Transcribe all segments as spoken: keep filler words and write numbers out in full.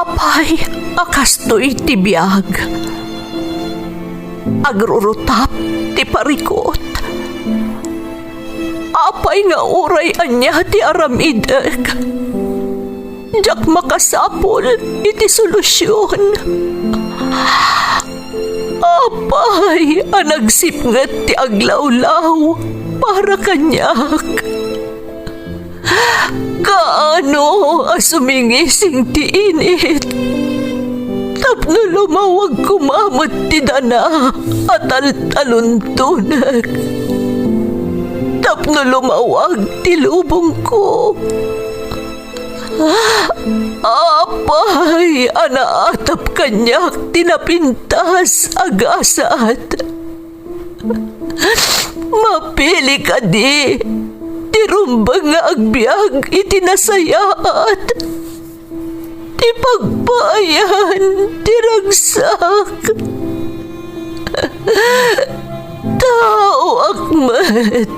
Apay a kastoy ti biag? Agrurutap ti parikut. Apay nga uray ania ti aramidek, diak makasapul iti solusion. Apay a nagsipnget ti aglawlaw para kaniak? Kaano a sumingising ti init tapno lumawag koma met ti dana a taltaluntonek, tapno lumawag ti lubongko? Apay a naatap kaniak ti napintas a gasat? Mapili kadi ti rumbeng nga agbiag iti nasayaat, ti pagpaayan ti ragsak? Taoak met,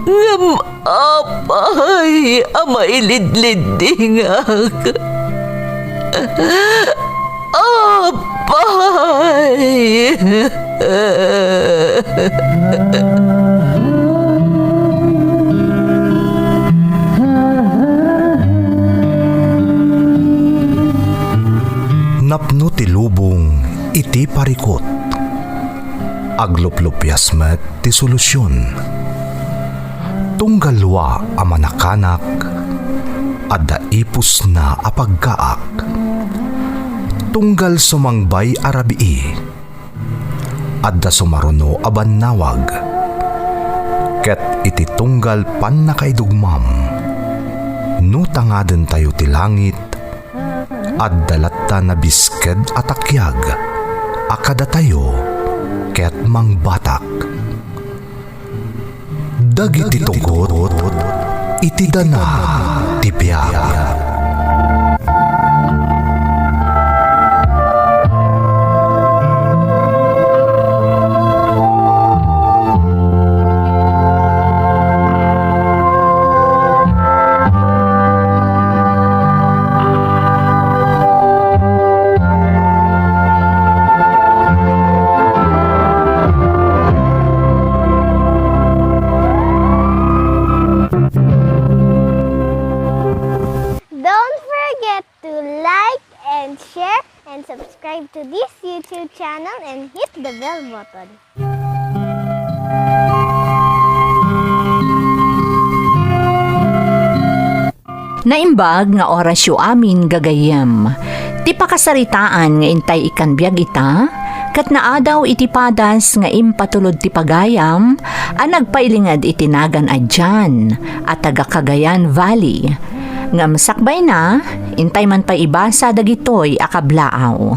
ngem apay a mailidliddingak? Apay! Napno ti lubong iti parikut. Agluplupias met ti solusion. Tunggal lua a manakanak, adda ipusna a paggaak. Tunggal sumangbay a rabii, adda sumaruno a bannawag. Ket iti tunggal pannakaidugmam, no tangadentayo ti langit, adda latta nabisked a takiag a kadatayo ket mangbatak. Dagiti tugot iti dana ti biag. Don't forget to like and share and subscribe to this YouTube channel and hit the bell button. Naimbag nga orasyo amin, gagayyem. Ti pakasaritaan nga intay ikkan biag ita, ket naadaw iti padas nga impatulod ti pagayam a nagpailinged iti nagan a Jan a taga Cagayan Valley. Ngem sakbayna, intay man pay ibasa dagitoy a kablaaw.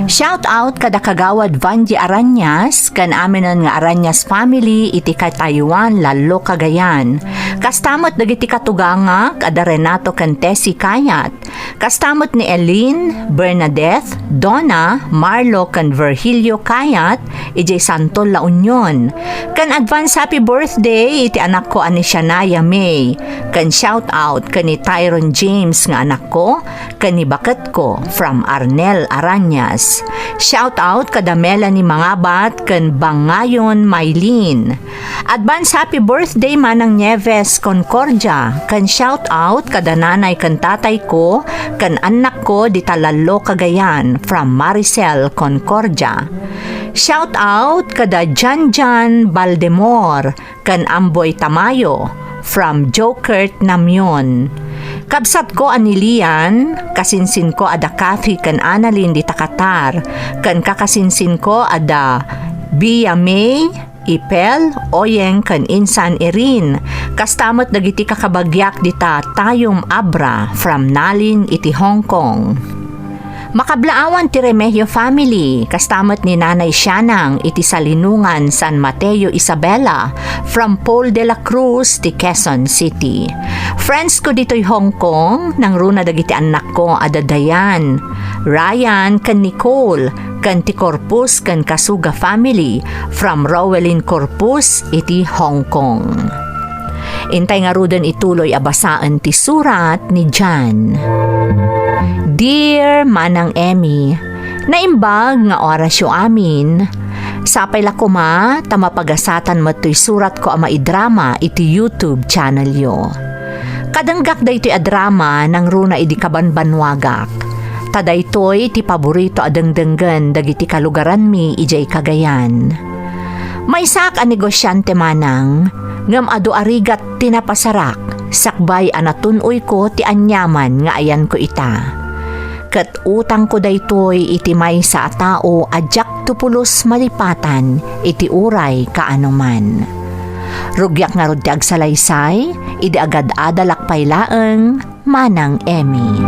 Shout out kada Kagawad Vangie Arañas ken aminen nga Arañas family iti Caitayuan, Lallo, Cagayan. Kasta met dagiti katugangak a da Renato ken Tessie Cayat. Kasta met ni Eileen, Bernadette, Donna, Marlo ken Virgilio Cayat idiay Santol, La Union. Ken advance happy birthday iti anakko a ni Shania May. Ken shout out ken ni Tyron James nga anakko, ken ni baketko from Arnel Arañas. Shout out kada Melanie Mangabat ken Bangayon Mylene. Advance happy birthday, Manang Nieves Concordia, ken shout out kada nanay ken tatayko ken annakko dita Lallo, Cagayan, from Maricel Concordia. Shout out kada Janjan Baldemor ken Amboy Tamayo from Jokert Namion. Kabsatko a ni Lian, kasinsinko a da Kathy ken Annalyn dita Qatar, ken kakasinsinko a da Bia May, Ipel, Oyeng, ken insan Irene. Kasta met dagiti kakabagiak dita Tayum Abra from Nalin iti Hong Kong. Makablaawan ti Remehio family, kasta met ni Nanay Sianang iti Salinungan, San Mateo, Isabela, from Paul de la Cruz ti Quezon City. Friends ko ditoy Hong Kong, nangruna dagiti annakko a da Dayan, Ryan, ken Nicole, ken ti Corpus ken Kasuga family from Rowelyn Corpus iti Hong Kong. Intay ngaruden ituloy a basaen ti surat ni Jan. Dear Manang Emmy, naimbag nga orasyo amin. Sapay la koma ta mapagasatan met toy suratko a maidrama iti YouTube channelyo. Kadenggak daytoy a drama nangruna idi kabanbanwagak. Ta daytoy ti paborito a dengdenggen dagiti kalugaranmi idiay Cagayan. Maysaak a negosiante manang, ngem adu a rigat ti napasarak sakbay a natun-oyko ti aniaman nga ayanko ita. Ket utangko daytoy iti maysa a tao a diak tupulos malipatan iti uray kaanoman. Rugiak ngarud ti agsalaysay, idi agad-adalak pay laeng, Manang Emmy.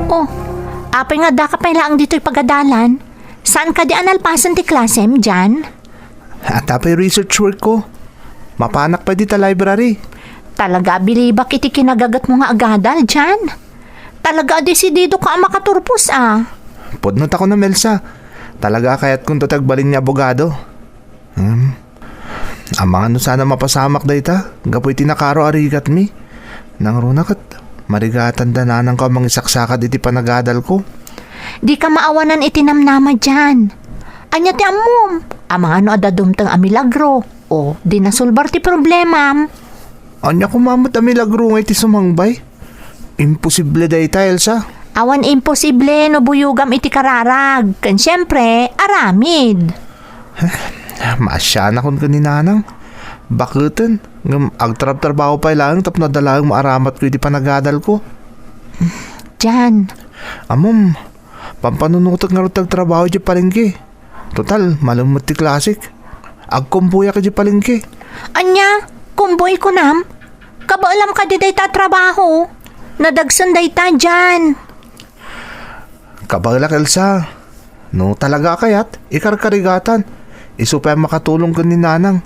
Oh, apay nga addaka pay laeng ditoy pagadalan? Saan kadi a nalpasen ti klasem, Jan? Adda pay research work ko. Mapanak pay dita library. Talaga a bilibak iti kinagagetmo nga agadal, Jan. Talaga a desidido ka a makaturpos, a. Pudno ta kunam, Elsa. Talaga a kayatko ti agbalin nga abogado. Hmm. Amangan no saan a mapasamak dayta, gapu iti nakaro a rigatmi. Nangruna ket, marigatan da nanangko a mangisaksakad iti panagadalko. Dika maawanan iti namnama, Jan. Ania ti ammom? Amangan no adda dumteng a milagro. O, di nasolbar ti problemam. Ania koma met a milagro nga iti sumangbay? Imposible dayta, Elsa. Awan imposible no buyogam iti kararag. Ken siempre, aramid. Maasianakon ken ni Nanang. Baketen, ngem agtrabtrabaho pay laeng tapno adda laeng maaramatko iti panagadalko. Jan. Ammom, pampanunotek ngarud ti agtrabaho idiay palengke. Total, malem met ti klasik. Agkumboyak idiay palengke. Ania? Kumboy kunam? Kabaelam kadi dayta a trabaho? Nadagsen dayta, Jan. Kabaelak, Elsa. No talaga a kayat, ikarkarigatan. Isu pay a makatulong ken ni Nanang.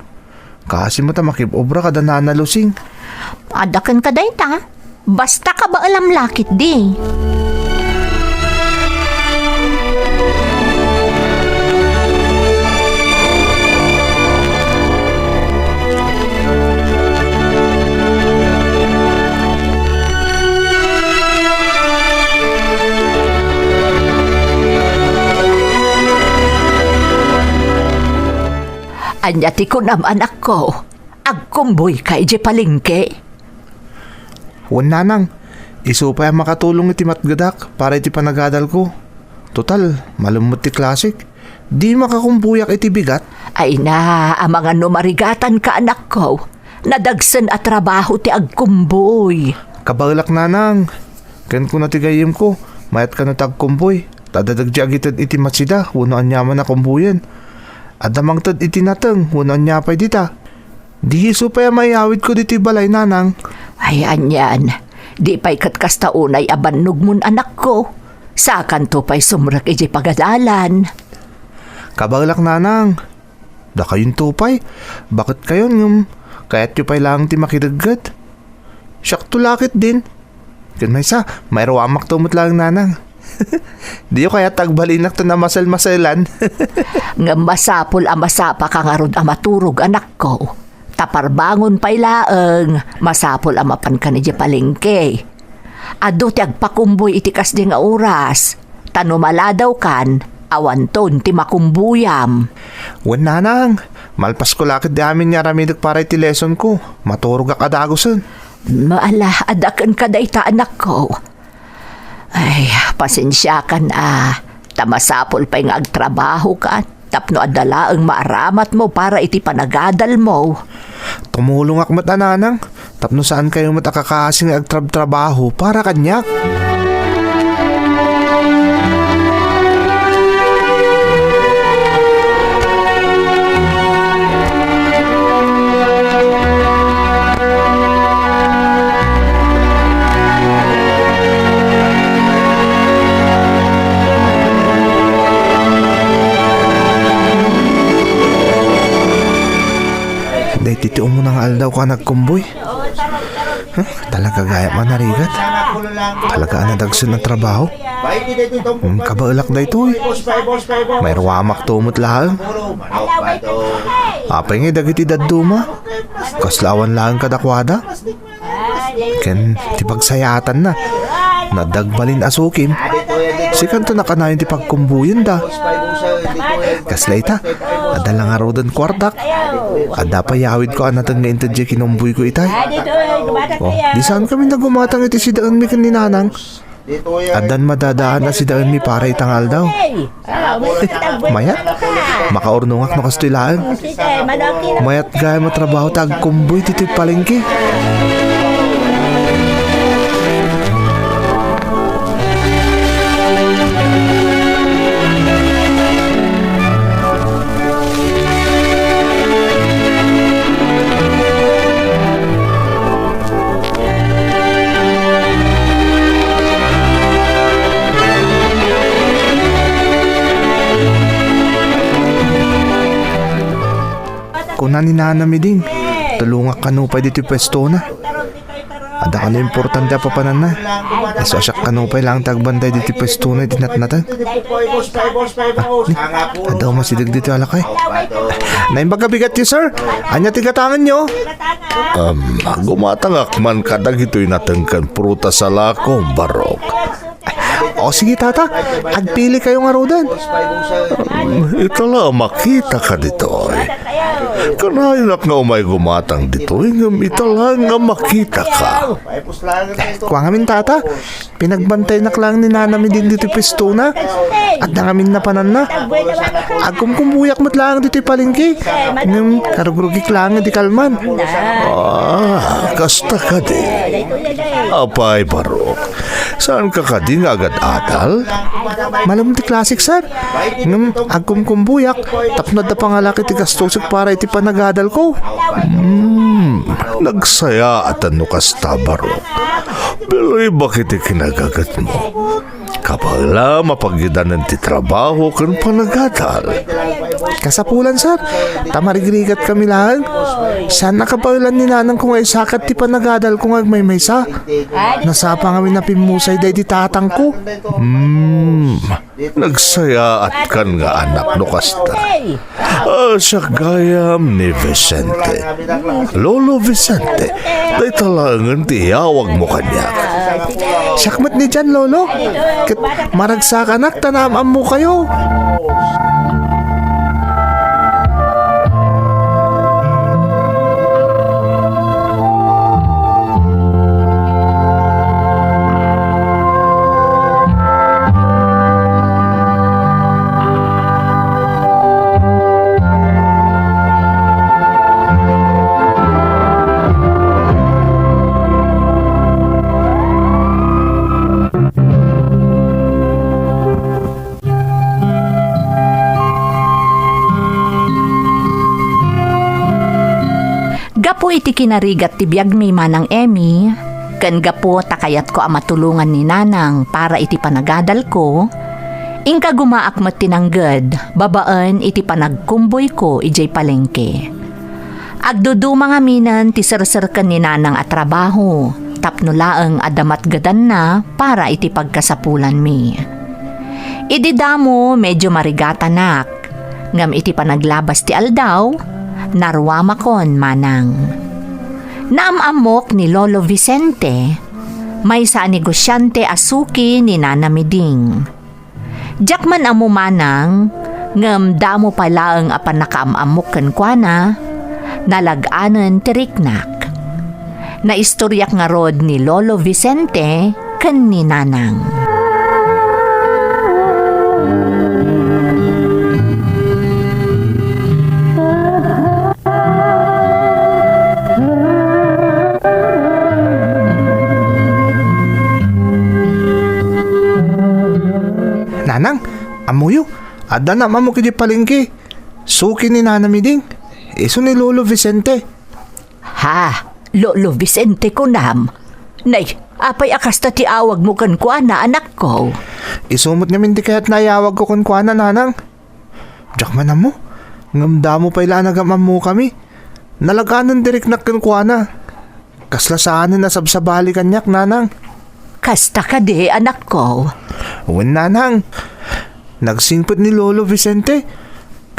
Kaasi met a makib-obra kada Nana Lusing. Adda kenka dayta? Basta kabaelam la ketdi. Ania ti kunam, anakko? Agkumboyka idiay palengke? Wen, Nanang, isu pay a makatulong iti matgedak para iti panagadalko. Total, malem met ti klasik. Di makakumboyak iti bigat. Ay na, amangan no marigatanka, anakko. Nadagsen a trabaho ti agkumboy. Kabaelak, Nanang. Ken kuna ti gayyemko, mayat kano ti agkumboy. Ta adda dagiti agited iti masida wenno aniaman a kumboyen. Adda mangted iti nateng wenno ania pay dita. Di isu pay a maiyawidko ditoy balay, Nanang. Ay, anian. Di pay ket kasta unay a bannogmon, anakko. Sakanto pay sumrek idiay pagadalan. Kabaelak, Nanang. Dakayonto pay. Baket kayon ngem kayatyo pay laeng ti makidegget. Siakto la ketdin. Ken maysa, mairuamakto met laeng, Nanang. Diyo kayat agbalinak ta namasel-maselan? Ngem masapul a masapaka ngarud a maturog, anakko. Ta parbangon pay laeng, masapul a mapankan idiay palengke. Adu ti agpakumboy iti kasdi nga oras, ta no maladawkan, awanton ti makumboyam. Wen, Nanang, malpasko la ketdi amin nga aramidek para iti lesonko. Maturogak a dagusen. Maala, adda kenka dayta, anakko. Ay, pasensiakan a, ta masapul pay nga agtrabahoka tapno adda laeng maaramatmo para iti panagadalmo. Tumulongak met a, Nanang, tapno saankayo met a kakaasi nga agtrabtrabaho para kaniak. Daytoy ti umuna nga aldaw ka nagkumboy. Huh? Talaga gayam a narigat. Talaga a nadagsen a trabaho. Hmm, kabaelak daytoy. Mairuamak to met laeng. Apay ngay dagiti dadduma? Kasla awan laeng kadakuada? Ken ti pagsayaatanna, nadagbalin a sukim. Sikanto nakanayon ti pagkumbuyenda. Kasla ita, adda la ngaruden kuartak. Adda pay yawidko a nateng nga inted diay kinumboyko itay. Oh, di saan kami nagumatang iti sidaenmi ken ni Nanang. Addan madadaan a sidaenmi para ita nga aldaw. Mayat, makaurnongak no kastoy laeng. Mayat gayam a trabaho ta agkumboy ditoy palengke. Kuna ni Nana Miding, tulongak kano pay ditoy pwestona. Adda kano importante a papananna. Isu a siak kano pay laeng ti agbantay ditoy pwestona iti natnateng. Ah, ni, adda umasideg ditoy a lakay. Naimbag a bigatyo, sir. Ania ti gatangenyo? Um, gumatangak man kadagitoy nateng ken prutas a lakom, Barok. O sige, tata, agpili kayo ngaruden. Um, ita la a makitaka ditoy. Kanayonak nga umay gumatang ditoy, ngem ita laeng a makitaka. Kua ngamin, tata, pinagbantaynak laeng ni Nana Miding ditoy pwestona. Adda ngamin napananna. Agkumkumbuyak met laeng ditoy palengke. Ngem karugrugik laeng idi kalman. Ah, kasta kadi. Apay, Barok. Saanka kadi nga agad-adal? Malem ti klasik, sir. Ngem agkumkumbuyak tapno adda pangalak iti gastosek para iti panagadalko. Hmm, nagsayaat no kasta, Barok. Bilibak iti kinagagetmo. Kabaelam a paggidanen ti trabaho ken panagadal. Kasapulan, sir, ta marigrigat kami laeng. Saan a kabaelan ni nanangko nga isakat ti panagadalko nga agmaymaysa. Nasapa ngamin a pimmusay daydi tatangko. Hmm, nagsayaatkan nga anak no kasta. Ah, siak gayam ni Vicente. Lolo Vicente, dayta laengen ti iyawagmo kaniak. Siak met ni Jan, Lolo. Ket maragsakanak ta naam-ammokayo. Gapu iti kinarigat ti biagmi, Manang Emmy, ken gapu ta kayatko a matulongan ni Nanang para iti panagadalko, inkagumaak met ti nangged babaen iti panagkumboyko idiay palengke. Agduduma ngaminen ti serserken ni Nanang a trabaho tapno laeng a damatgedanna para iti pagkasapulanmi. Idi damo, medio marigatanak, ngem iti panaglabas ti aldaw, naruamakon manang. Naam-ammok ni Lolo Vicente, maysa a negosiante a suki ni Nana Miding. Diak man ammo manang, ngem damo pay laeng a pannakaam-ammok kenkuana, nalag-anen ti riknak. Naistoriak ngarud ni Lolo Vicente ken ni Nanang. Nanang, ammoyo, adda naam-ammok idiay palengke. Suki ni Nana Miding, isu ni Lolo Vicente. Ha? Lolo Vicente kunam? Nay, apay a kasta ti awagmo kenkuana, anakko? Isu met ngamin ti kayatna a iyawagko kenkuana, Nanang. Diak man ammo, ngem damo pay la a nagam-ammokami. Nalag-anen ti riknak kenkuana. Kasla saanen a sabsabali kaniak, nanang. Kasta kadi, anakko? Wen, nanang. Nagsingpet ni Lolo Vicente.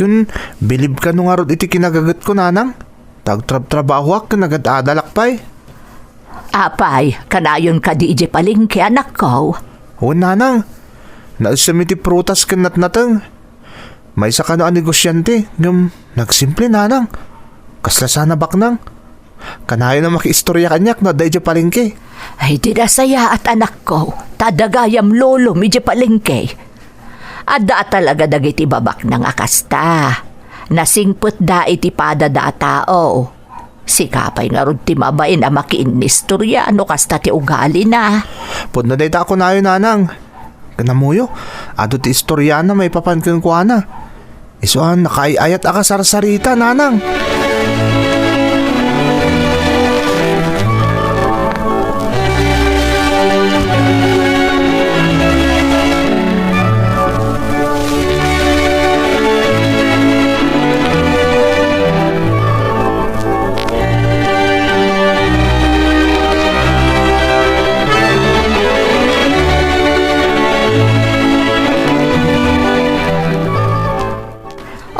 Ken bilib kano ngarud iti kinagagetko, nanang. Ta agtrabtrabahoak ken agad-adalak pay. Apay, kanayon kadi idiay palengke, anakko? Wen, nanang. Naessem iti prutas ken natnateng. Maysa kano a negosiante, ngem nagsimple, nanang. Kasla saan a baknang. Kanayon a makiistoria kaniak no adda idiay palengke. Ay, di nasayaat, anakko, ta adda gayam lolom idiay palengke. Adda talaga dagiti babaknang a kasta. Nasingpetda iti padada a tao. Sika pay ngarud ti mabain a makiinnistoria no kasta ti ugalina. Pudno dayta a kunayo, nanang. Ken ammoyo, adu ti istoriana maipapan kenkuana. Isu a nakaay-ayat a kasarsarita, nanang.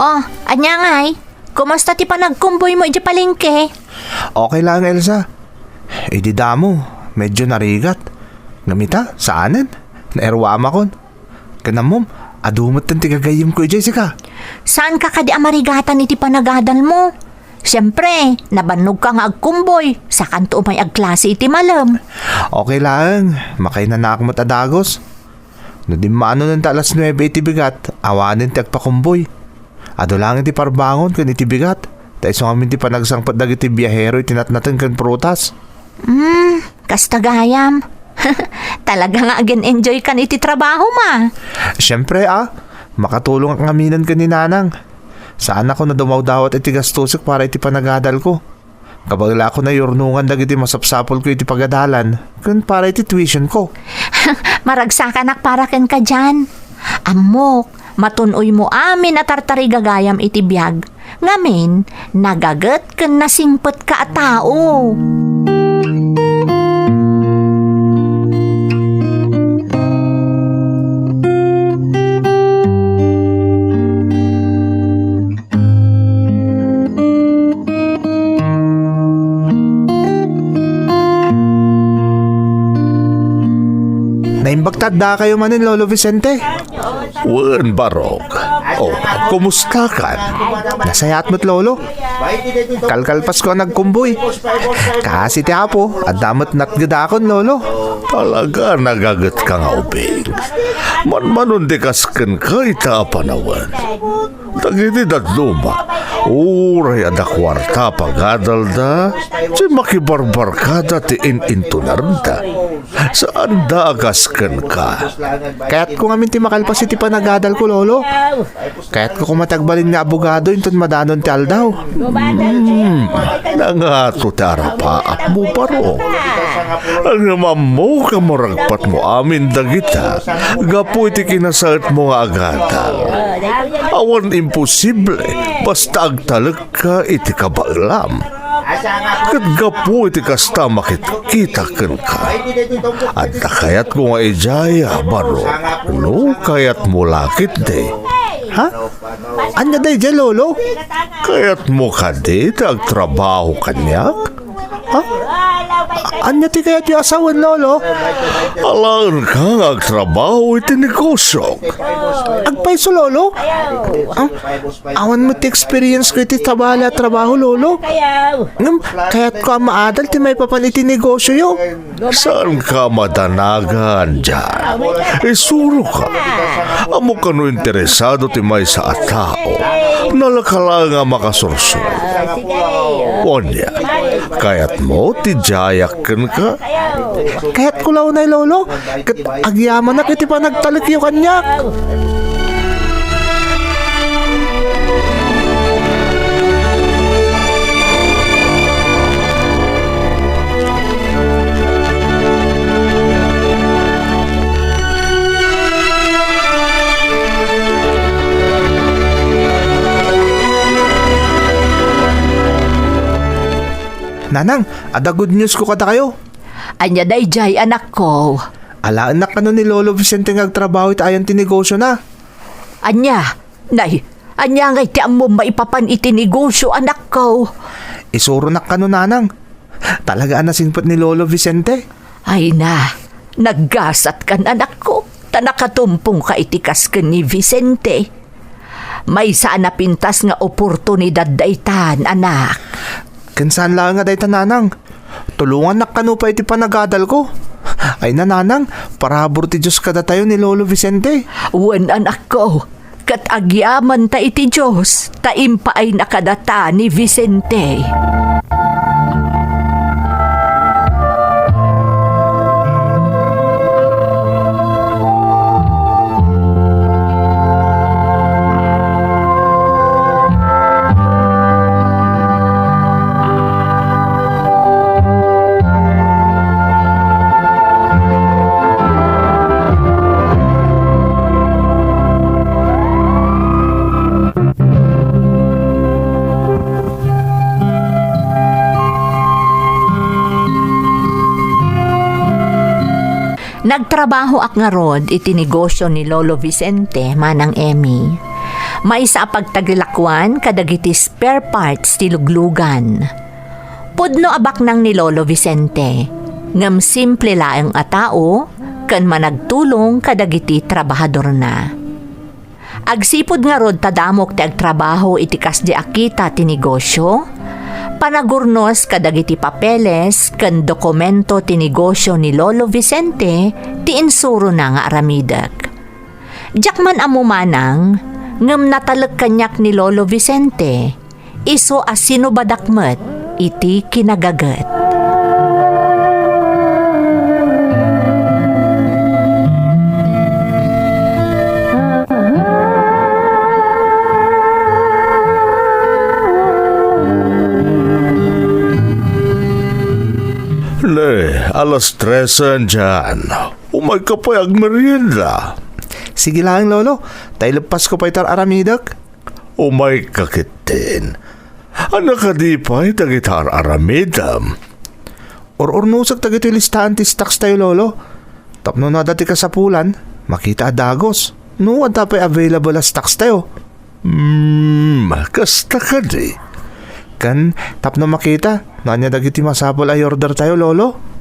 Oh, ania ngay? Kumusta ti panagkumboymo idiay palengke? Okay laeng, Elsa. Idi damo, medyo narigat. Ngem ita, saanen. Nairwamakon. Ken ammom, adu metten ti gagayyemko idiay sika. Saanka kadi a marigatan iti panagadalmo? Siempre, nabannogka nga agkumboy, sakanto umay agklase iti malem. Okay laeng, makainanaak met a dagus. No dimmanonen ta alas nuebe iti bigat, awanen ti agpakumboy. Adu laeng iti parbangon ken iti bigat, ta isu ngamin ti panagsangpet dagiti biahero iti natnateng ken prutas. Hmm, kasta gayam. Talaga nga agin-enjoy kan iti trabaho ma. Siempre, a, makatulongak ngaminen ken ni nanang. Saanakon a dumawdawat iti gastosek para iti panagadalko. Kabaelakon a yurnongan dagiti masapsapulko iti pagadalan ken para iti tuitionko. Maragsakanak para kenka dian. Ammok, matun-oymo amin a tartarigagayam iti biag. Ngamin, nagaget ken nasingpetka a tao. Naimbag ta addakayo manen, Lolo Vicente. Wen, Barok. Oh, kumustakan? Nasayaat met, Lolo. Kalkalpasko a nagkumboy. Kaasi ti Apo, adda met natgedakon, Lolo. Talaga, nagagetka nga ubing. Manmanon ti kas kenka ita a panawen. Dagiti dadduma, uray adda kuarta a pagadalda, ti makibarbarkada ti in-intonarenda. Saanda a kas kenka. Kayatko ngamin ti makalpas iti panagadalko, Lolo. Kayatko koma ti agbalin nga abogado inton madanon ti aldaw. Hmm, nangato ti arapaapmo, Barok. Ngem ammok a maragpatmo amin dagita gapu iti kinasaetmo nga agadal. Awan imposible basta agtalekka iti kabaelam. Ket gapu iti kasta, makitkita kenka. Adda kayatko nga idiay, Barok, no kayatmo la ketdi. Ha? Ania daydiay, Lolo? Kayatmo kadi ti agtrabaho kaniak? Ha? Ania ti kayatyo a sawen, Lolo? Alaenka nga agtrabaho iti negosiok. Agpayso, Lolo? Ah, awan met ti experience ko iti sabali a trabaho, Lolo. Ngem, kayatko a maadal ti maipapan iti negosioyo. Saanka madanagan diay. Isuroka. Ammok no interesado ti maysa a tao. Nalaka laeng a makasursuro. Ania, kayatmo ti diayak kenka? Kayatko la unay, Lolo. Ket agyamanak iti panagtalekyo kaniak. Nanang, adda good news ko kadakayo. Ania daydiay, anakko? Alaennak kano ni Lolo Vicente nga agtrabaho iti ayan ti negosiona. Ania? Nay, ania ngay ti ammom maipapan iti negosio, anakko? Isuronak kano, Nanang. Talaga a nasingpet ni Lolo Vicente. Ay na, naggasatkan, anakko, ta nakatumpongka iti kas ken ni Vicente. Maysa a napintas nga oportunidad daytan, anak. Ken saan laeng a dayta, Nanang. Tulongannak kano pay iti panagadalko. Ay na, Nanang, parabur ti Dios kadatayo ni Lolo Vicente. Wen, anakko, ket agyamanta iti Dios ta impaayna kadata ni Vicente. Nagtrabahoak ngarud iti negosio ni Lolo Vicente, Manang Emmy. Maysa a pagtagilakoan kadagiti spare parts ti luglugan. Pudno a baknang ni Lolo Vicente, ngem simple laeng a tao ken managtulong kadagiti trabahadorna. Agsipud ngarud ta damok ti agtrabaho iti kasdi a kita ti negosio, panagurnos kadagiti papeles ken dokumento ti negosio ni Lolo Vicente ti insurona nga aramidek. Diak man ammo manang, ngem natalek kaniak ni Lolo Vicente, isu a sinubadak met iti kinagaget. Ne, alas tresen dian. Umayka pay agmerienda. Sige laeng, Lolo. Ta ileppasko pay ti ar-aramidek. Umayka ketdin. Ania kadi pay dagiti ar-aramidem? Ur-urnosek dagiti listaan ti stocks tayo, Lolo. Tapno no adda ti kasapulan, makita a dagus. No adda pay available a stocks tayo. Hmm, kasta kadi? Ken tapno makita no ania dagiti masapul a i-order tayo, Lolo.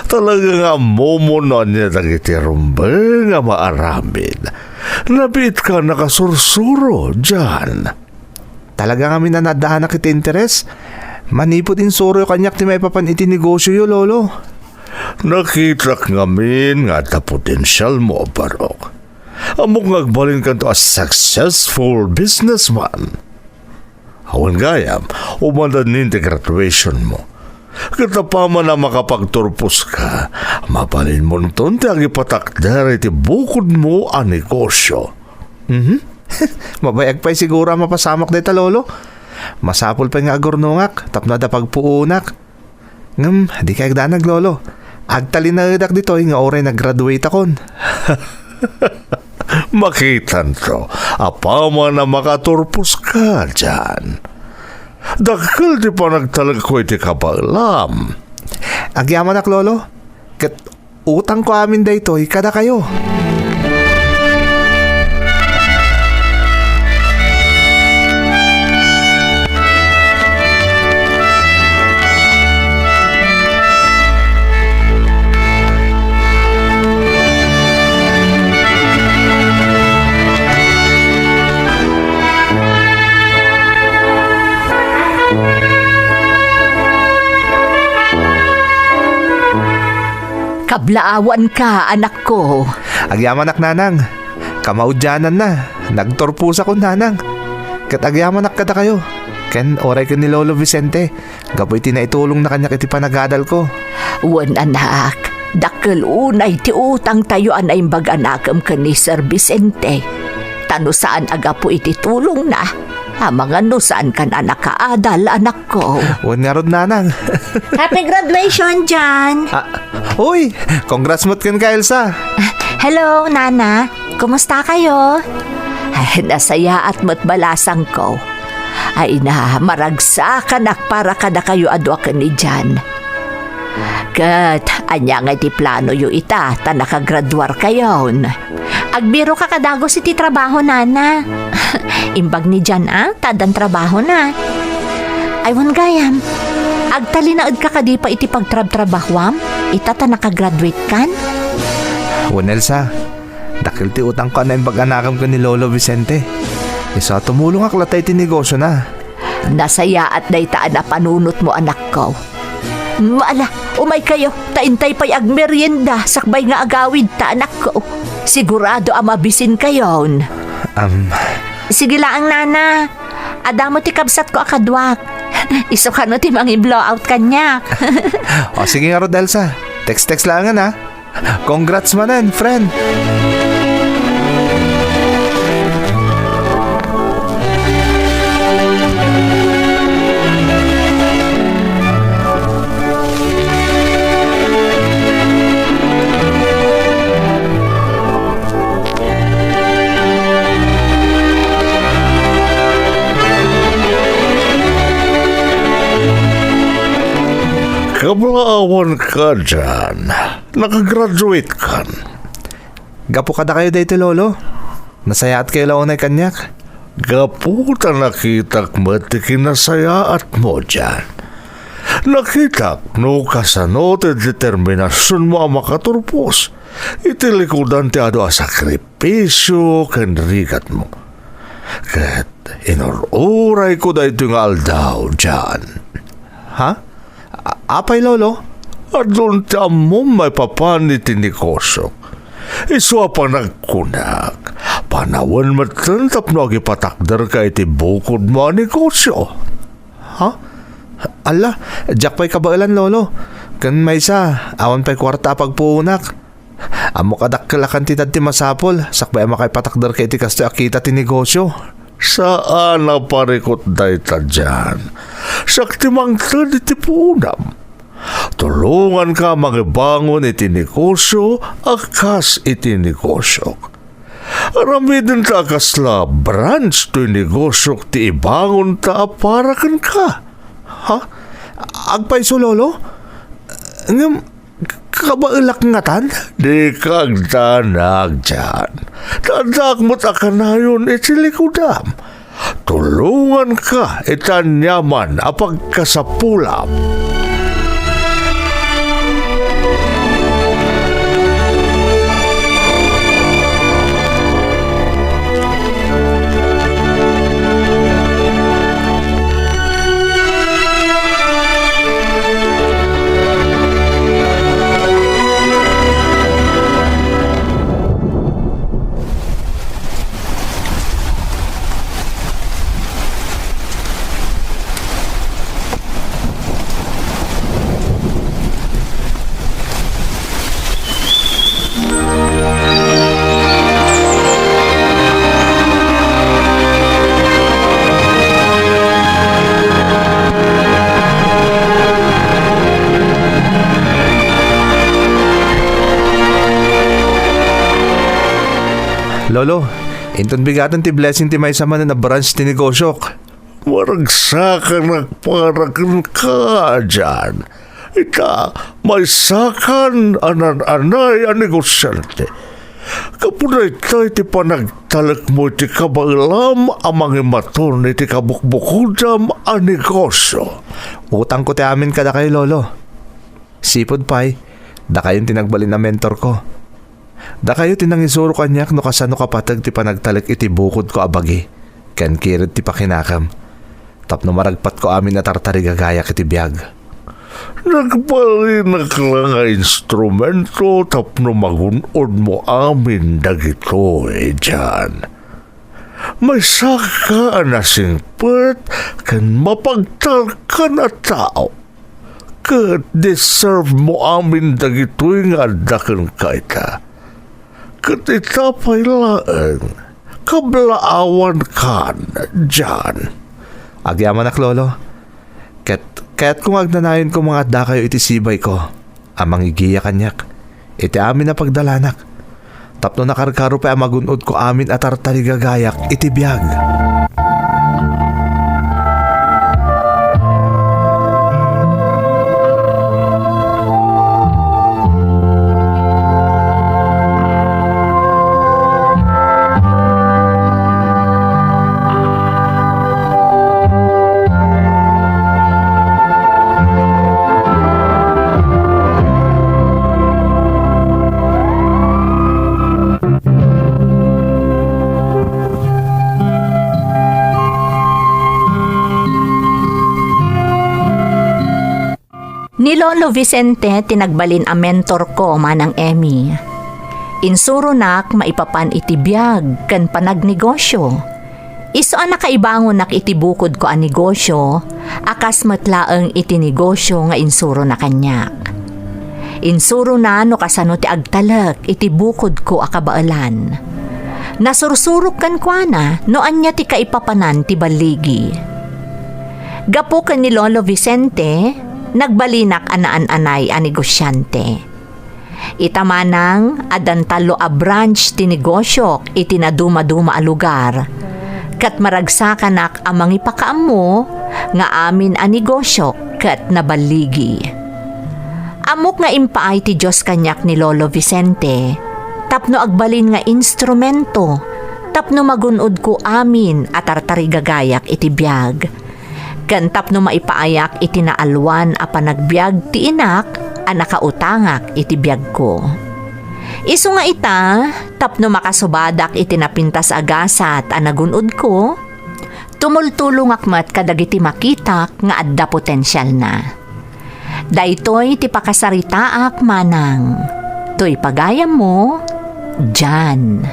Talaga nga ammomon no ania dagiti rumbeng a maaramid. Nabiitka a nakasursuro, John. Talaga ngamin a naddaanak iti interes. Manipud insuroyo kaniak ti maipapan iti negosioyo, Lolo. Nakitak ngamin nga adda potensialmo, Barok. Ammok nga agbalinkanto a successful businessman. Awan gayam, umandan nin ti graduationmo. Ket apaman a makapagturposka, mabalinmonton ti agipatakder iti bukodmo a negosio. Mhm. Mabayag pay siguro a mapasamak dayta, Lolo. Masapul pay nga agurnongak tapno adda pagpuonak. Ngem, dika agdanag, Lolo. Agtalinaedak ditoy nga uray nag-graduateakon. Makitanto, apaman a makaturposka, John. Dakkel ti panagtalekko iti kabaelam. Agyamanak, Lolo. Ket utangko amin daytoy kadakayo. Kablaawanka, anakko. Agyamanak, Nanang. Kamaudiananna, nagturposakon, Nanang. Ket agyamanak kadakayo, ken uray ken ni Lolo Vicente, gapu iti naitulongna kaniak iti panagadalko. Wen, anak, dakkel unay ti utangtayo a naimbag a nakem ken ni Sir Vicente. Ta no saan a gapu iti tulongna, amangan no saankan a nakaadal, anakko. Wen ngarud, Nanang. Happy graduation, John! Ah, uy, congrats met kenka, Elsa. Ah, hello, Nana. Kumusta kayo? Ay, nasayaat met balasangko. Ay na, maragsakanak para kadakayo a dua ken ni Jan. Ket ania ngay ti planoyo ita ta nakagraduarkayon? Agbiroka kadagus iti trabaho, nana. Imbag ni Jan a, ta addan trabahona. Ay, wen gayam, agtalinaedka kadi pay iti pagtrabtrabahuam ita ta nakagraduatekan? Wen, Elsa, dakkel ti utangko a naimbag a nakem ken ni Lolo Vicente. Isu a tumulongak latta iti negosiona. Nasayaat dayta a napanunotmo, anakko. Ala, umaykayo, ta intay pay agmerienda sakbay nga agawidta, anakko. Sigurado a mabisinkayon. Am. Sige laeng, nana. Adda met ti kabsatko a kaduak. Isu kano ti mangi-blowout kaniak. O, sige ngarud, Elsa. Text-text laengen, ha? Congrats manen, friend! Kablaawanka, Jan. Nakagraduatekan. Gapu kadakayo daytoy, Lolo. Nasayaatkayo la unay kaniak. Gapu ta nakitak met ti kinasayaatmo, Jan. Nakitak no kasano ti determinasionmo a makaturpos iti likudan ti adu a sakripisio ken rigatmo. Ket inur-urayko daytoy nga aldaw, Jan. Ha? A-, apay, Lolo? Adun ti ammom maipapan iti negosiok. Isu a panagkunak, panawen metten tapno agipatakderka iti bukodmo a negosio. Ha? Alla, diak pay kabaelan, Lolo. Ken maysa, awan pay kuarta a pagpuonak. Ammok a dakkel a kantidad ti masapul, sakbay a makaipatakderka iti kastoy a kita ti negosio. Saan a parikut dayta, Jan. Siak ti mangted iti puonam. Tulonganka a mangibangon iti negosio a kas iti negosiok. Aramidenta a kasla branch toy negosiok ti ibangonta a para kenka. Ha? Agpayso, Lolo? Ngem, kabaelak ngatan? Dika agdanag, Jan. Ta addaak met a kanayon iti likudam. Tulonganka iti aniaman a pagkasapulam. Lolo, inton bigaten ti blessing ti maysa manen a branch ti negosiok. Maragsakanak para kenka, Jan. Ita, maysakan a nan-anay a negosiante. Gapu dayta iti panagtalekmo iti kabaelam a mangimaton iti kabukbukodam a negosio. Utangko ti amin kadakayo, Lolo. Sipud pay, dakayon ti nagbalin a mentorko. Dakayo ti nangisuro kaniak no kasano kapateg ti panagtalek iti bukodko a bagi ken kired ti pakinakem, tapno maragpatko amin a tartarigagayak iti biag. Nagbalinak la nga instrumento tapno magun-odmo amin dagitoy, Jan. Maysaka a nasingpet ken mapagtalkan a tao. Ket deserve mo amin dagitoy nga adda kenka ita. Ket ita pay laeng, kablaawankan, Jan. Agyamanak, Lolo. Ket kayatko nga agnanayon koma nga addakayo iti sibayko a mangigiya kaniak iti amin a pagdalanak, tapno nakarkaro pay a magun-odko amin a tartarigagayak iti biag. Ni Lolo Vicente ti nagbalin a mentor ko, Manang Emmy. Insuronak maipapan iti biag ken panagnegosio. Isu a nakaibangonnak iti bukodko a negosio, a kas met laeng iti negosio nga insurona kaniak. Insurona no kasano ti agtalek iti bukodko a kabaelan. Nasursurok kenkuana no ania ti kaipapanan ti balligi. Gapu ken ni Lolo Vicente, nagbalinak a naan-anay a negosiante. Ita manang, addan tallo a branch ti negosiok iti nadumaduma a lugar, ket maragsakanak a mangipakaammo nga amin a negosiok ket naballigi. Ammok nga impaay ti Dios kaniak ni Lolo Vicente tapno agbalin nga instrumento tapno magun-odko amin a tartarigagayak iti biag, ken tapno maipaayak iti naalwan a panagbiag ti inak a nakautangak iti biagko. Isu nga ita, tapno makasubadak iti napintas a gasat a nagun-odko, tumultulongak met kadagiti makitak nga adda potensialna. Daytoy ti pakasaritaak, Manang. Toy pagayammo, Jan.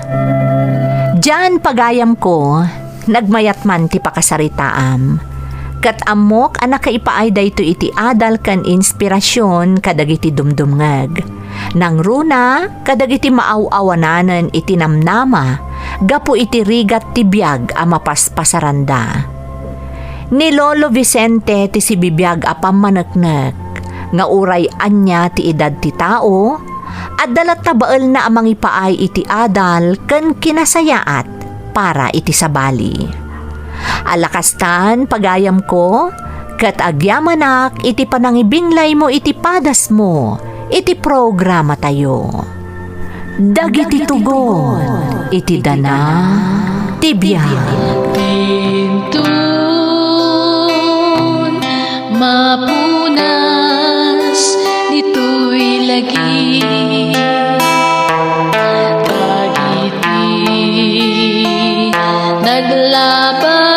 Jan, pagayamko, nagmayat man ti pakasaritaam. Ket ammok a nakaipaay daytoy iti adal ken inspirasion kadagiti dumdumngeg. Nangruna kadagiti maaw-awananen iti namnama gapu iti rigat ti biag a mapaspasaranda. Ni Lolo Vicente ti sibibiag a pammaneknek nga uray ania ti edad ti tao, adda latta baelna a mangipaay iti adal ken kinasayaat para iti sabali. Ala kastan, pagayamko, ket agyamanak iti panangibinglaymo iti padasmo iti programatayo. Dagiti tugon iti dana ti biag. Pintun mapunas ditoy lagi. Dagiti naglabas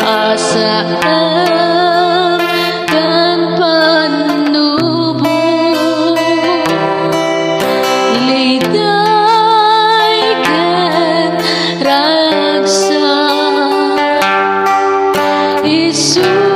a saan ken pannubo, liday ken ragsak, isu